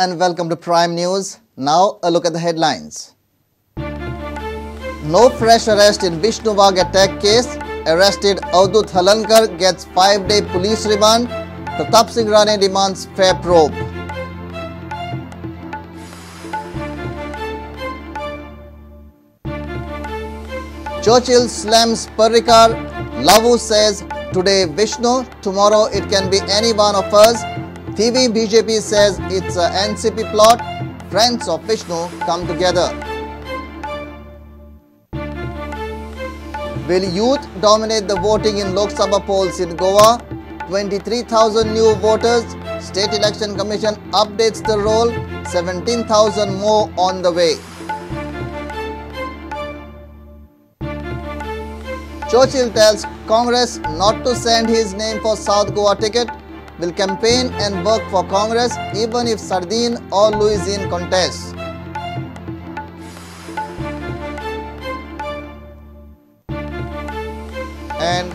and welcome to Prime News. Now a look at the headlines. No fresh arrest in Vishnu Wagh attack case. Arrested Avdut Halankar gets 5-day police remand. Pratap Singh Rane demands fair probe. Churchill slams Parrikar. Lavu says today Vishnu, tomorrow it can be any one of us. TV BJP says it's a NCP plot. Friends of Vishnu come together. Will youth dominate the voting in Lok Sabha polls in Goa? 23,000 new voters. State Election Commission updates the roll. 17,000 more on the way. Churchill tells Congress not to send his name for South Goa ticket. Will campaign and work for Congress even if Sardin or Luizinho contests. And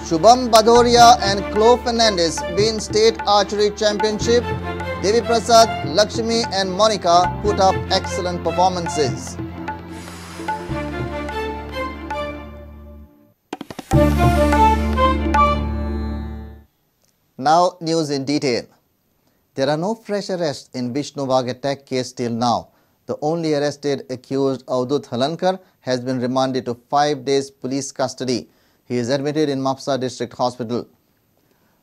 Shubham Bhadoria and Chloe Fernandez win state archery championship. Devi Prasad, Lakshmi and Monica put up excellent performances. Now, news in detail. There are no fresh arrests in Vishnu Wagh attack case till now. The only arrested accused, Avdut Halankar, has been remanded to 5 days police custody. He is admitted in Mapsa District Hospital.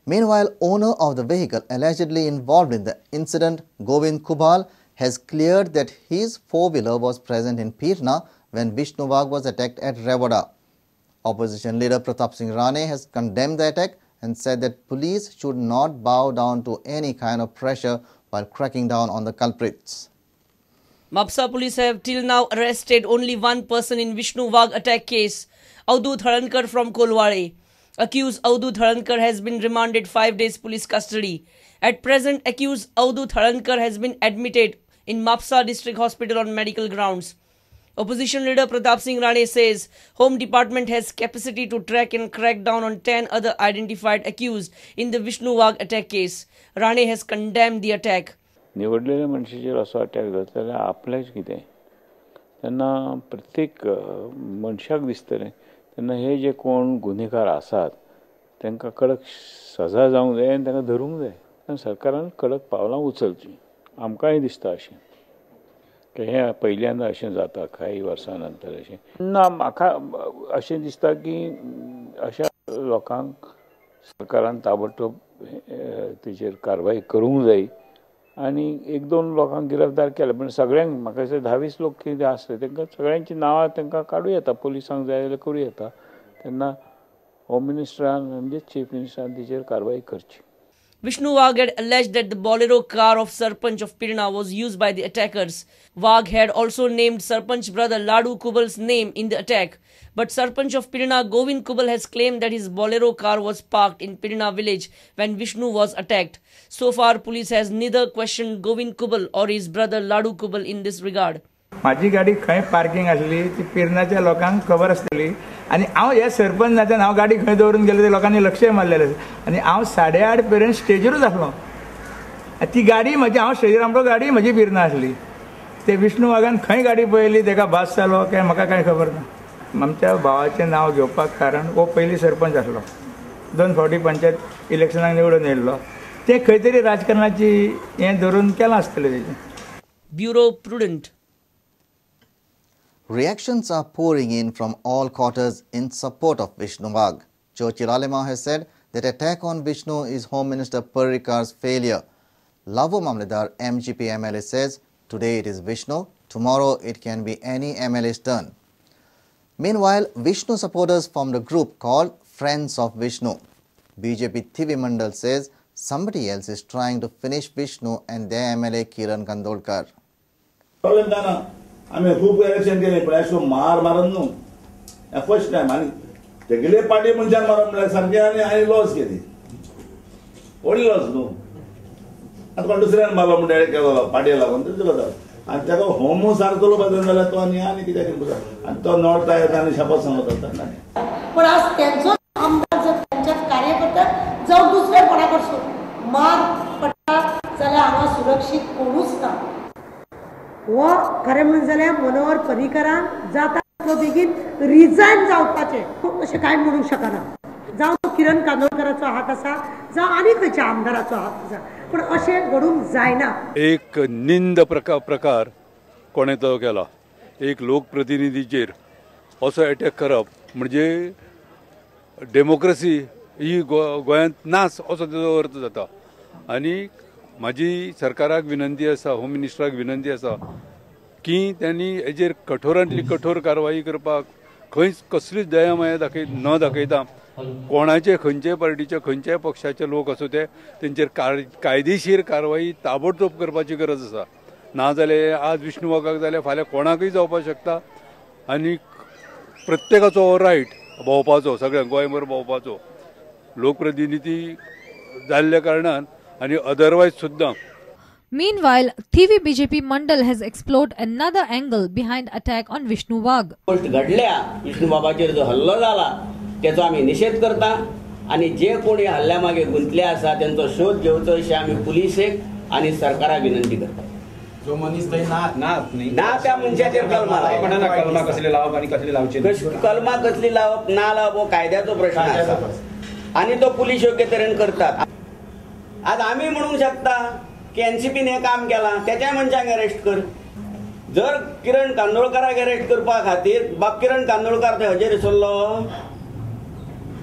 Meanwhile, owner of the vehicle allegedly involved in the incident, Govind Kubal, has cleared that his four-wheeler was present in Pirna when Vishnu Wagh was attacked at Revoda. Opposition leader Pratap Singh Rane has condemned the attack and said that police should not bow down to any kind of pressure while cracking down on the culprits. Mapsa police have till now arrested only one person in Vishnu Wagh attack case, Avdut Halankar from Kolwale. Accused Avdut Halankar has been remanded 5 days police custody. At present, accused Avdut Halankar has been admitted in Mapsa District Hospital on medical grounds. Opposition leader Pratap Singh Rane says Home Department has capacity to track and crack down on 10 other identified accused in the Vishnu Wagh attack case. Rane has condemned the attack. निवडलेल्या मनशाचेर असो attack जाता जाल्यार आपलेंच कितें तेन्ना प्रत्येक मनशाक दिसतलें तेन्ना हे जे कोण गुन्हेकार आसात तांकां कडक सजा जावंक जाय आनी तांकां धरूंक जाय. आनी सरकारान कडक पावलां उचलचीं. आमकांय दिसता अशें की हें पहिल्यांदा अशें जाता काही वर्सां नंतर अशें ना. म्हाका अशें दिसता की अशा लोकांक सरकारान ताबडतोब तेचेर कारवाय करूंक जाय आनी एक दोन लोकांक गिरफ्तार केले पण सगळ्यांक म्हाका दिसता 10-20 लोक कितें आसले तांकां सगळ्यांची नांवां तांकां काडूं येता, पुलिसांक जाय जाल्यार करूं येता. तेन्ना होम मिनिस्टरान म्हणजे चीफ मिनिस्टरान तेचेर कारवाय करची. Vishnu Wagh had alleged that the Bolero car of Sarpanch of Pirna was used by the attackers. Wagh had also named Sarpanch brother Ladu Kubal's name in the attack. But Sarpanch of Pirna Govind Kubal has claimed that his Bolero car was parked in Pirna village when Vishnu was attacked. So far, police has neither questioned Govind Kubal or his brother Ladu Kubal in this regard. माझी गाडी खंय parking आसली ती पिर्णाच्या लोकांक खबर आसतली आनी हांव हे सरपंच नात्यान हांव गाडी खंय दवरून गेलो ते लोकांनी लक्षय मारलेलें आनी हांव 8:30 पर्यंत स्टेजीरूच आसलो. ती गाडी म्हजी हांव स्टेजीर आमकां गाडी म्हजी पिर्णा आसली. ते विष्णू वाघान खंय गाडी पळयली तेका भास जालो काय म्हाका कांय खबर ना. आमच्या भावाचें नांव घेवपाक कारण हो पयलीं सरपंच आसलो, 2 फावटी पंचायत इलेक्शनाक निवडून येयल्लो. ते खंय तरी राजकारणाची हें धरून केलां आसतलें तेजें. Bureau Prudent. Reactions are pouring in from all quarters in support of Vishnu Wagh. Churchill Alemao has said that attack on Vishnu is Home Minister Parrikar's failure. Lavu Mamledar MGP MLA says today it is Vishnu, tomorrow it can be any MLA's turn. Meanwhile, Vishnu supporters formed a group called Friends of Vishnu. BJP Thivi Mandal says somebody else is trying to finish Vishnu and their MLA Kiran Kandolkar. आमी खूब election केले पण अशें मार मारून न्हू हें first time. आनी तेगेले पार्टी मनशान मारप म्हणल्यार सामकें आनी हांवें लॉस केली, व्हडली लॉस न्हू. आतां कोण दुसऱ्यान मारलो म्हणटा केलो पार्टी लागून तेजो गजाल. आनी ताका होमू सारको चलोवपाक जाय जाल्यार तो आनी आनी कित्याक आनी तो नोडटा येता आनी शपथ सांगता. पण आज त्यांचो आमदार जर त्यांच्याच कार्यकर्त्याक जावं दुसऱ्या कोणा कडसून मार पडटा जाल्यार हांगा सुरक्षीत कोणूच ना. हो खरें म्हणून जाल्यार मनोहर पर्रीकरान जाता तितलो बेगीन रिजायन जावपाचें अशें कांय म्हणूंक शकना. जावं तो किरण कांदोळकराचो हात आसा, जावं आनी खंयच्या आमदाराचो हात आसा, पूण अशें घडूंक जायना. एक निंद प्रकार कोणें तो केला, एक लोकप्रतिनिधीचेर असो एटॅक करप म्हणजे डेमोक्रेसी ही गोंयांत नाच असो तेजो अर्थ जाता. आनी म्हाजी सरकाराक विनंती आसा, होम मिनिस्टराक विनंती आसा की त्यांनी हेजेर कठोरांतली कठोर कारवाई करपाक, खंयच कसलीच दया माया न दाखयता कोणाचे खंयचे पार्टीचे खंयच्याय पक्षाचे लोक आसूं ते तेंचेर कायदेशीर कारवाई ताबडतोब करपाची गरज आसा. नाजाल्यार आज विष्णू वाघाक जाल्यार फाल्यां कोणाकूय जावपाक शकता. आनी प्रत्येकाचो रायट भोंवपाचो, सगळ्यांक गोंयभर भोंवपाचो, लोकप्रतिनिधी जाल्ल्या कारणान आनी अदरवायज सुद्दां. Meanwhile, Thivim BJP Mandal has explored another angle behind attack on Vishnu Wagh. गोष्ट घडल्या, विष्णू बाबाचेर जो हल्लो जाला तेचो आमी निशेध करता आनी जे कोणी हल्ल्या मागे गुंतले आसा तेंचो शोध घेवचो अशें आमी पुलिसेक आनी सरकाराक विनंती करता. जो मनीस थंय ना ना ना त्या मनशाचेर कलमा लावप, कलमा कसली लावप आनी कसली लावची, कलमा कसली लावप ना लावप हो कायद्याचो प्रश्न आसा आनी तो पुलीस योग्य तरेन करतात. आज आमी म्हणूंक शकता की एनसीपीन हें काम केलां, तेच्याय मनशांक अरेस्ट कर. जर किरण कांदोळकराक अरेस्ट करपा खातीर बाब किरण कांदोळकार थंय हजेर सरलो,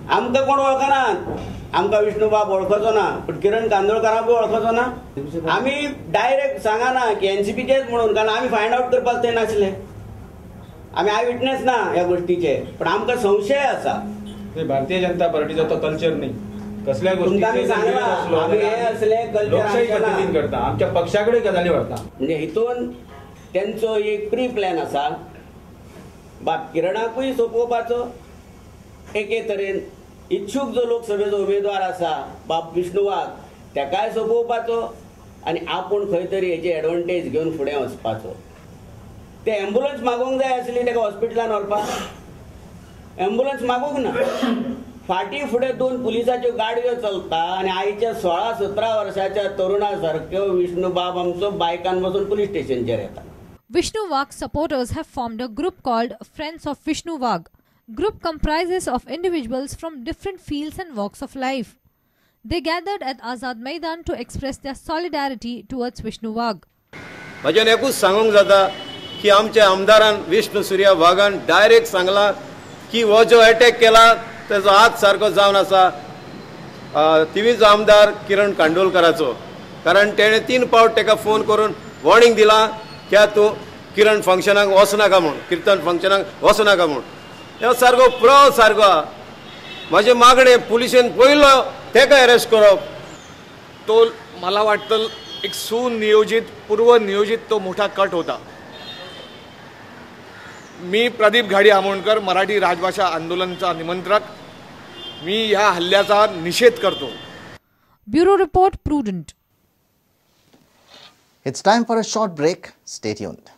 आमकां कोण वळखनात, आमकां विष्णुबाब वळखचो ना, पूण किरण कांदोळकराकूय वळखचो ना. आमी डायरेक्ट सांगना की एनसीपीचेच म्हणून, कारण आमी फायंड आवट करपाक थंय नासले, आमी I witness ना ह्या गोष्टीचे, पण आमकां संशय आसा. भारतीय जनता पार्टीचो तो कल्चर न्ही, कसल्या गोष्टी लोकशाही पद्दतीन करता, आमच्या पक्षा कडेन गजाली व्हरता. म्हणजे हितून तेंचो एक प्री प्लॅन आसा, बाब किरणाकूय सोंपोवपाचो, एके तरेन इच्छूक जो लोकसभेचो उमेदवार आसा बाब विष्णू वाघ तेकाय सोंपोवपाचो आनी आपूण खंय तरी हेची एडवांटेज घेवन फुडें वचपाचो. ते एम्बुलन्स मागोवंक जाय आसली तेका हॉस्पिटलान व्हरपाक, एम्बुलन्स मागूंक ना. फाटी फुडें दोन पुलिसाच्यो गाडयो चलता आनी आयच्या 16-17 वर्साच्या तरुणा सारक्यो विष्णू बाब आमचो बायकान बसून पुलीस स्टेशनचेर येता. Vishnu Wagh supporters have formed a group called Friends of Vishnu Wagh. Group comprises of individuals from different fields and walks of life. They gathered at Azad Maidan to express their solidarity towards Vishnu Wagh. म्हज्यान एकूच सांगूंक जाता की आमच्या आमदारान Vishnu Surya वाघान direct सांगला की हो जो अटॅक केला तेजो हात सारको जावन आसा थिवीचो आमदार किरण कांदोळकराचो, कारण तेणें 3 पावट तेका फोन करून वॉर्निंग दिलां की तूं किरण फंक्शनाक वचनाका म्हूण, किर्तन फंक्शनाक वचनाका म्हूण. हो सारको प्रो सारको आहा. म्हजें मागणें पुलिशेन पयलो तेका अरेस्ट करप. तो मला वाटतं एक सुनियोजित पूर्वनियोजित तो मोठा कट होता. मी प्रदीप घाडी आमोणकर, मराठी राजभाषा आंदोलनचा निमंत्रक, मी ह्या हल्ल्याचा निषेध करतो. Bureau report, Prudent. It's time for a short break. Stay tuned.